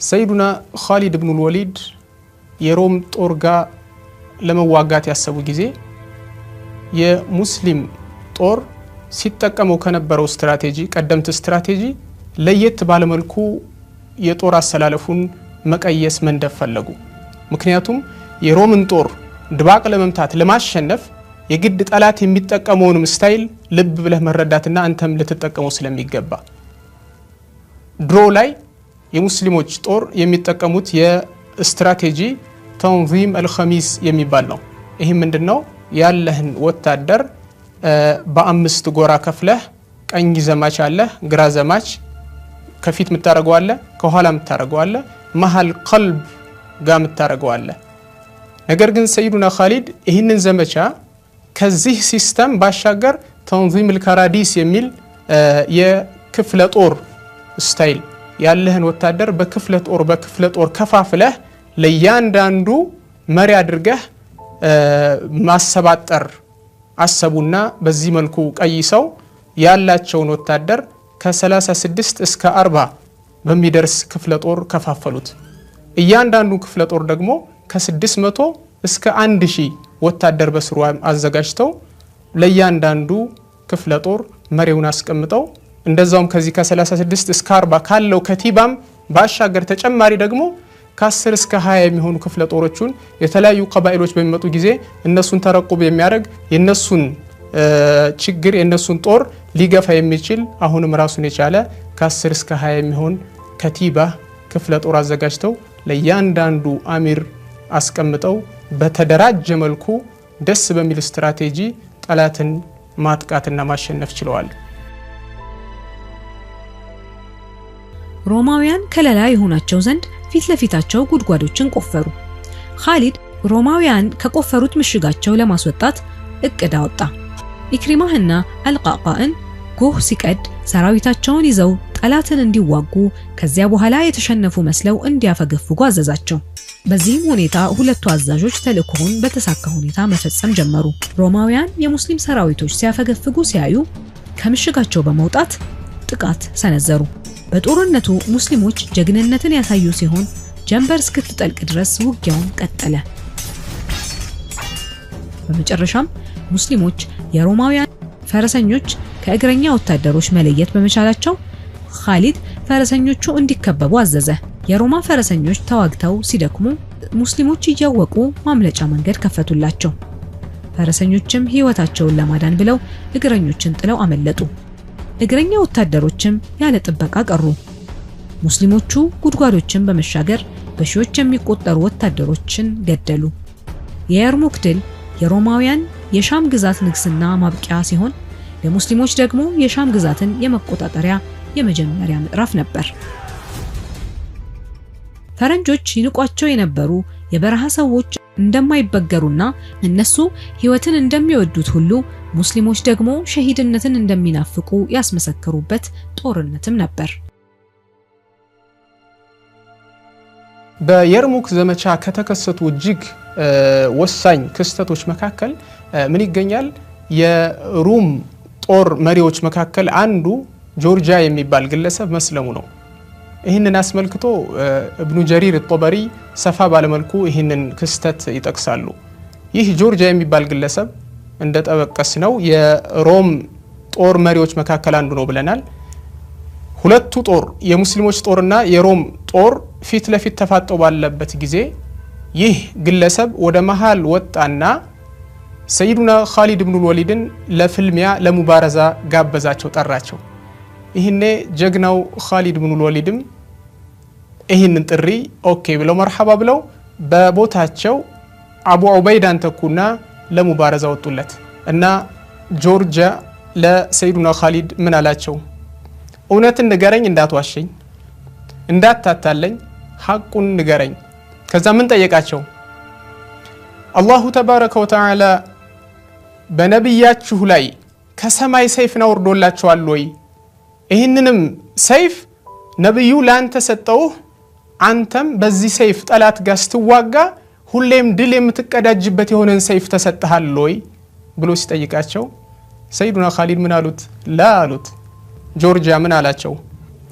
ሰይዱና ኻሊድ ኢብኑል ወሊድ የሮም ጦር ጋር ለመዋጋት ያሰቡ ጊዜ የሙስሊም ጦር ሲጠቀመው ከነበረው ስትራቴጂ ቀደምት ስትራቴጂ ለየት ባለመልኩ የጦር አሰላለፉን መቀየስ መንደፍ ፈለጉ። ምክንያቱም የሮምን ጦር ድባቅ ለመምታት ለማሸነፍ የግድ ጠላት የሚጠቀመውንም style ልብ ብለህ መረዳትና አንተም ልትጠቀመው ስለሚገባ ድሮ ላይ የሙስሊሞች ጦር የሚጠቀሙት የስትራቴጂ تنظيم الخميس የሚባል ነው። ይህ ምንድነው? ያለህን ወታደር በአምስት ጎራ ከፍለህ ቀኝ ዘማች አለ፣ ግራ ዘማች፣ ከፊት የምታረገው አለ፣ ከኋላ የምታረገው አለ፣ መሃል ቀልብ ጋር የምታረገው አለ። ነገር ግን ሰይዱና ኻሊድ ይህንን ዘመቻ ከዚህ system ባሻገር تنظيم الكراديس የሚል የክፍለ ጦር style ያለህን ወታደር በክፍለ ጦር በክፍለ ጦር ከፋፍለህ ለእያንዳንዱ መሪ አድርገህ ማሰባጠር አሰቡና በዚህ መልኩ ቀይሰው ያላቸውን ወታደር ከ36 እስከ 40 በሚደርስ ክፍለ ጦር ከፋፈሉት። እያንዳንዱ ክፍለ ጦር ደግሞ ከ600 እስከ 1000 ወታደር በስሩ አዘጋጅተው ለእያንዳንዱ ክፍለ ጦር መሪውን አስቀምጠው እንደዛውም ከዚህ ከ36 እስከ 40 ካለው ከቲባም ባሻገር ተጨማሪ ደግሞ ከ10 እስከ 20 የሚሆኑ ክፍለ ጦሮቹን የተለያዩ ቀባኢሎች በሚመጡ ጊዜ እነሱን ተረቁብ የሚያደርግ የነሱን ችግር የነሱን ጦር ሊገፋ የሚችል አሁንም ራሱን የቻለ ከ10 እስከ 20 የሚሆን ከቲባ ክፍለ ጦር አዘጋጅተው ለእያንዳንዱ አሚር አስቀምጠው በተደራጀ መልኩ ደስ በሚል ስትራቴጂ ጠላትን ማጥቃትና ማሸነፍ ችለዋል። ሮማውያን ከለላ የሆናቸው ዘንድ ፊት ለፊታቸው ጉድጓዶችን ቆፈሩ። ኻሊድ ሮማውያን ከቆፈሩት ምሽጋቸው ለማስወጣት እቅድ አወጣ። ኢክሪማህና አልቃቃእን ጎህ ሲቀድ ሰራዊታቸውን ይዘው ጠላትን እንዲዋጉ ከዚያ በኋላ የተሸነፉ መስለው እንዲያፈገፍጉ አዘዛቸው። በዚህም ሁኔታ ሁለቱ አዛዦች ተልእኮውን በተሳካ ሁኔታ መፈጸም ጀመሩ። ሮማውያን የሙስሊም ሰራዊቶች ሲያፈገፍጉ ሲያዩ ከምሽጋቸው በመውጣት ጥቃት ሰነዘሩ። በጦርነቱ ሙስሊሞች ጀግንነትን ያሳዩ ሲሆን ጀንበር እስክትጠልቅ ድረስ ውጊያውን ቀጠለ። በመጨረሻም ሙስሊሞች የሮማውያን ፈረሰኞች ከእግረኛ ወታደሮች መለየት በመቻላቸው ኻሊድ ፈረሰኞቹ እንዲከበቡ አዘዘ። የሮማ ፈረሰኞች ተዋግተው ሲደክሙ ሙስሊሞች እያወቁ ማምለጫ መንገድ ከፈቱላቸው። ፈረሰኞችም ሕይወታቸውን ለማዳን ብለው እግረኞችን ጥለው አመለጡ። እግረኛ ወታደሮችም ያለ ጥበቃ ቀሩ። ሙስሊሞቹ ጉድጓዶችን በመሻገር በሺዎች የሚቆጠሩ ወታደሮችን ገደሉ። የየርሙክ ድል የሮማውያን የሻም ግዛት ንግስና ማብቂያ ሲሆን ለሙስሊሞች ደግሞ የሻም ግዛትን የመቆጣጠሪያ የመጀመሪያ ምዕራፍ ነበር። ፈረንጆች ይንቋቸው የነበሩ የበረሃ ሰዎች እንደማይበገሩና እነሱ ህይወትን እንደሚወዱት ሁሉ ሙስሊሞች ደግሞ ሸሂድነትን እንደሚናፍቁ ያስመሰከሩበት ጦርነትም ነበር። በየርሙክ ዘመቻ ከተከሰቱ እጅግ ወሳኝ ክስተቶች መካከል ምን ይገኛል? የሩም ጦር መሪዎች መካከል አንዱ ጆርጂያ የሚባል ግለሰብ መስለሙ ነው። ይህንን አስመልክቶ ኢብኑ ጀሪር ጦበሪ ሰፋ ባለመልኩ ይህንን ክስተት ይጠቅሳሉ። ይህ ጆርጂያ የሚባል ግለሰብ እንደጠበቀስ ነው የሮም ጦር መሪዎች መካከል አንዱ ነው ብለናል። ሁለቱ ጦር የሙስሊሞች ጦርና የሮም ጦር ፊት ለፊት ተፋጠው ባለበት ጊዜ ይህ ግለሰብ ወደ መሃል ወጣና ሰይዱና ኻሊድ ኢብኑል ወሊድን ለፍልሚያ ለሙባረዛ ጋበዛቸው፣ ጠራቸው። ይህኔ ጀግናው ኻሊድ ኢብኑል ወሊድም ይህንን ጥሪ okay ብለው መርሐባ ብለው በቦታቸው አቡ ዑበይዳን ተኩና ለሙባረዛ ወጡለት እና ጆርጂያ ለሰይዱና ኻሊድ ምን አላቸው? እውነትን ንገረኝ፣ እንዳትዋሸኝ፣ እንዳታታለኝ፣ ሐቁን ንገረኝ። ከዛ ምን ጠየቃቸው? አላሁ ተባረከ ወተዓላ በነቢያችሁ ላይ ከሰማይ ሰይፍን አውርዶላችኋል ወይ? ይህንንም ሰይፍ ነቢዩ ለአንተ ሰጠውህ፣ አንተም በዚህ ሰይፍ ጠላት ጋር ስትዋጋ ሁሌም ድል የምትቀዳጅበት የሆነን ሰይፍ ተሰጥሃል ወይ ብሎ ሲጠይቃቸው ሰይዱና ኻሊድ ምን አሉት? ላ አሉት። ጆርጂያ ምን አላቸው?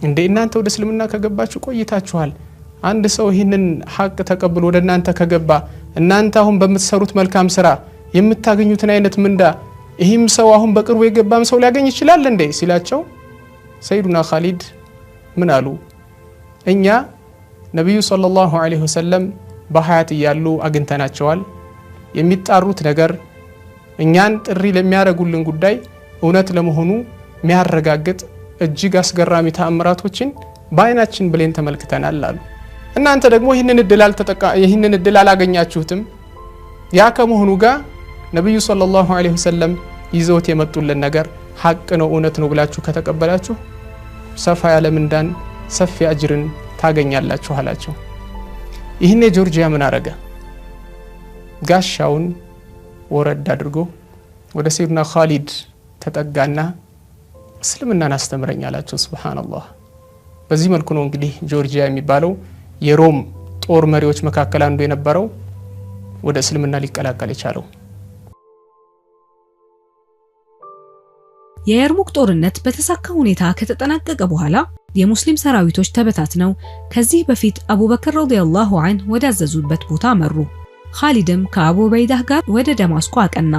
እንዴ እናንተ ወደ እስልምና ከገባችሁ ቆይታችኋል። አንድ ሰው ይህንን ሐቅ ተቀብሎ ወደ እናንተ ከገባ እናንተ አሁን በምትሰሩት መልካም ስራ የምታገኙትን አይነት ምንዳ ይህም ሰው አሁን በቅርቡ የገባም ሰው ሊያገኝ ይችላል እንዴ ሲላቸው ሰይዱና ኻሊድ ምን አሉ? እኛ ነቢዩ ሰለላሁ ዐለይሂ ወሰለም በሀያት እያሉ አግኝተናቸዋል። የሚጣሩት ነገር እኛን ጥሪ ለሚያደርጉልን ጉዳይ እውነት ለመሆኑ የሚያረጋግጥ እጅግ አስገራሚ ተአምራቶችን በአይናችን ብሌን ተመልክተናል አሉ። እናንተ ደግሞ ይህንን እድል አላገኛችሁትም። ያ ከመሆኑ ጋር ነቢዩ ሰለላሁ ዐለይሂ ወሰለም ይዘውት የመጡልን ነገር ሐቅ ነው እውነት ነው ብላችሁ ከተቀበላችሁ ሰፋ ያለ ምንዳን ሰፊ አጅርን ታገኛላችሁ አላቸው። ይህኔ ጆርጂያ ምን አረገ? ጋሻውን ወረድ አድርጎ ወደ ሰይዱና ኻሊድ ተጠጋና እስልምናን አስተምረኝ አላቸው። ሱብሃነላህ። በዚህ መልኩ ነው እንግዲህ ጆርጂያ የሚባለው የሮም ጦር መሪዎች መካከል አንዱ የነበረው ወደ እስልምና ሊቀላቀል የቻለው። የየርሙክ ጦርነት በተሳካ ሁኔታ ከተጠናቀቀ በኋላ የሙስሊም ሰራዊቶች ተበታትነው ከዚህ በፊት አቡበክር ረዲየላሁ ዐንሁ ወዳዘዙበት ቦታ መሩ። ኻሊድም ከአቡ ዑበይዳህ ጋር ወደ ደማስቆ አቀና።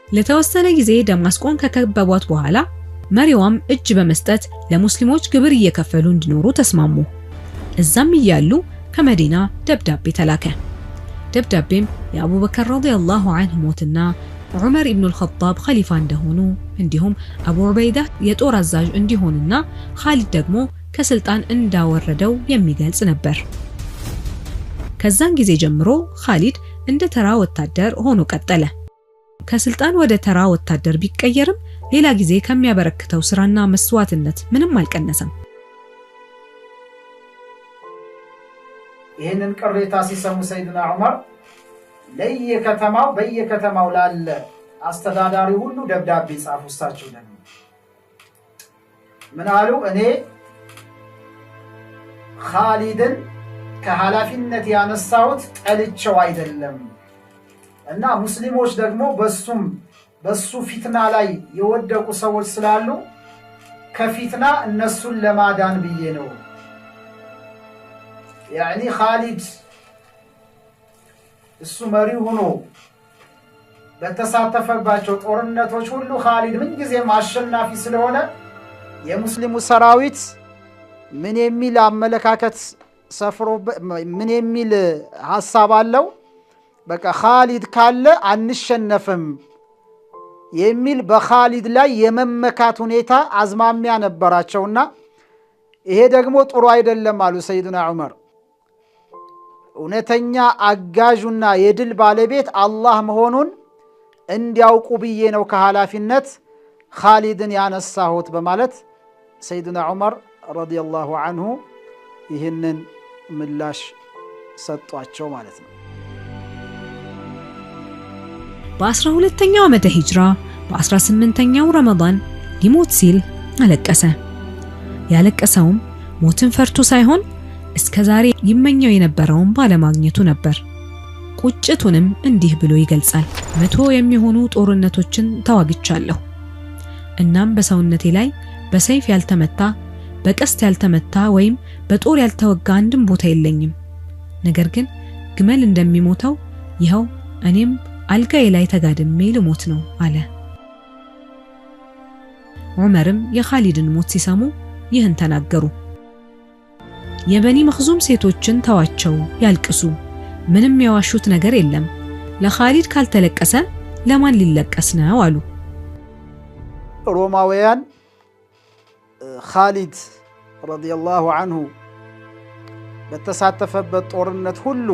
ለተወሰነ ጊዜ ደማስቆን ከከበቧት በኋላ መሪዋም እጅ በመስጠት ለሙስሊሞች ግብር እየከፈሉ እንዲኖሩ ተስማሙ። እዛም እያሉ ከመዲና ደብዳቤ ተላከ። ደብዳቤም የአቡበክር ረዲየላሁ ዐንሁ ሞትና ዑመር ኢብኑል ኸጣብ ኸሊፋ እንደሆኑ እንዲሁም አቡ ዑበይዳ የጦር አዛዥ እንዲሆንና ኻሊድ ደግሞ ከስልጣን እንዳወረደው የሚገልጽ ነበር። ከዛን ጊዜ ጀምሮ ኻሊድ እንደ ተራ ወታደር ሆኖ ቀጠለ። ከስልጣን ወደ ተራ ወታደር ቢቀየርም ሌላ ጊዜ ከሚያበረክተው ስራና መስዋዕትነት ምንም አልቀነሰም። ይህንን ቅሬታ ሲሰሙ ሰይድና ዑመር ለየከተማው በየከተማው ላለ አስተዳዳሪ ሁሉ ደብዳቤ ጻፉ። እሳቸው ደግሞ ምን አሉ? እኔ ኻሊድን ከኃላፊነት ያነሳሁት ጠልቼው አይደለም እና ሙስሊሞች ደግሞ በሱ ፊትና ላይ የወደቁ ሰዎች ስላሉ ከፊትና እነሱን ለማዳን ብዬ ነው። ያኒ ኻሊድ እሱ መሪ ሆኖ በተሳተፈባቸው ጦርነቶች ሁሉ ኻሊድ ምንጊዜም አሸናፊ ስለሆነ የሙስሊሙ ሰራዊት ምን የሚል አመለካከት ሰፍሮ ምን የሚል ሐሳብ አለው? በቃ ኻሊድ ካለ አንሸነፍም የሚል በኻሊድ ላይ የመመካት ሁኔታ አዝማሚያ ነበራቸውና ይሄ ደግሞ ጥሩ አይደለም አሉ ሰይድና ዑመር። እውነተኛ አጋዡና የድል ባለቤት አላህ መሆኑን እንዲያውቁ ብዬ ነው ከኃላፊነት ኻሊድን ያነሳሁት በማለት ሰይድና ዑመር ረዲየላሁ ዐንሁ ይህንን ምላሽ ሰጧቸው ማለት ነው። በ12ኛው ዓመተ ሂጅራ በ18ኛው ረመዳን ሊሞት ሲል አለቀሰ። ያለቀሰውም ሞትን ፈርቶ ሳይሆን እስከ ዛሬ ይመኘው የነበረውን ባለማግኘቱ ነበር። ቁጭቱንም እንዲህ ብሎ ይገልጻል። 100 የሚሆኑ ጦርነቶችን ተዋግቻለሁ። እናም በሰውነቴ ላይ በሰይፍ ያልተመታ፣ በቀስት ያልተመታ ወይም በጦር ያልተወጋ አንድም ቦታ የለኝም። ነገር ግን ግመል እንደሚሞተው ይኸው እኔም አልጋዬ ላይ ተጋድሜ ልሞት ነው አለ። ዑመርም የኻሊድን ሞት ሲሰሙ ይህን ተናገሩ። የበኒ መኽዙም ሴቶችን ተዋቸው ያልቅሱ፣ ምንም የዋሹት ነገር የለም። ለኻሊድ ካልተለቀሰ ለማን ሊለቀስ ነው አሉ። ሮማውያን ኻሊድ ረዲየላሁ ዐንሁ በተሳተፈበት ጦርነት ሁሉ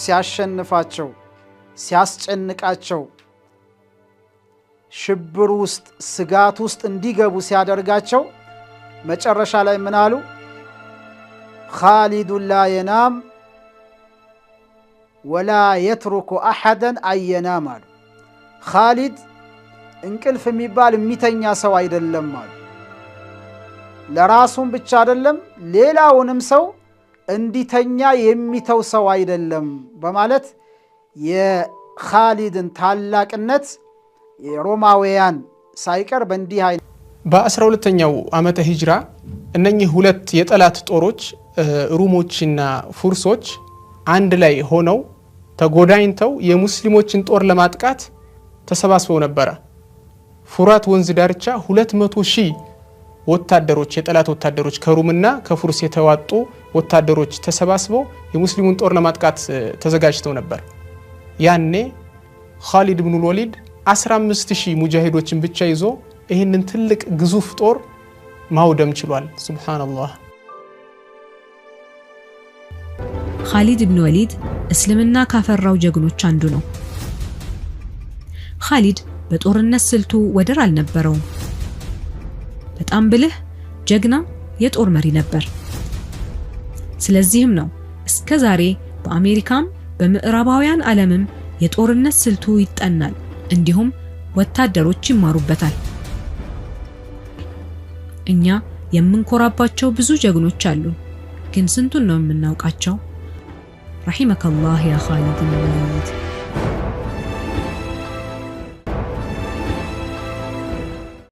ሲያሸንፋቸው፣ ሲያስጨንቃቸው፣ ሽብር ውስጥ ስጋት ውስጥ እንዲገቡ ሲያደርጋቸው መጨረሻ ላይ ምን አሉ? ኻሊዱ ላ የናም ወላ የትሩኩ አሐደን አየናም አሉ። ኻሊድ እንቅልፍ የሚባል የሚተኛ ሰው አይደለም አሉ። ለራሱም ብቻ አይደለም ሌላውንም ሰው እንዲተኛ የሚተው ሰው አይደለም በማለት የኻሊድን ታላቅነት የሮማውያን ሳይቀር በእንዲህ አይነት በ12ኛው ዓመተ ሂጅራ እነኚህ ሁለት የጠላት ጦሮች ሩሞችና ፉርሶች አንድ ላይ ሆነው ተጎዳኝተው የሙስሊሞችን ጦር ለማጥቃት ተሰባስበው ነበረ። ፉራት ወንዝ ዳርቻ 200,000 ወታደሮች የጠላት ወታደሮች ከሩምና ከፉርስ የተዋጡ ወታደሮች ተሰባስበው የሙስሊሙን ጦር ለማጥቃት ተዘጋጅተው ነበር። ያኔ ኻሊድ ኢብኑ ወሊድ 15,000 ሙጃሂዶችን ብቻ ይዞ ይህንን ትልቅ ግዙፍ ጦር ማውደም ችሏል። ሱብሃንአላህ። ኻሊድ ኢብኑ ወሊድ እስልምና ካፈራው ጀግኖች አንዱ ነው። ኻሊድ በጦርነት ስልቱ ወደር አልነበረውም። በጣም ብልህ፣ ጀግና የጦር መሪ ነበር። ስለዚህም ነው እስከ ዛሬ በአሜሪካም በምዕራባውያን ዓለምም የጦርነት ስልቱ ይጠናል፣ እንዲሁም ወታደሮች ይማሩበታል። እኛ የምንኮራባቸው ብዙ ጀግኖች አሉ፣ ግን ስንቱን ነው የምናውቃቸው? ረሂመከላህ ያ ኻሊድ ኢብኑ ወሊድ።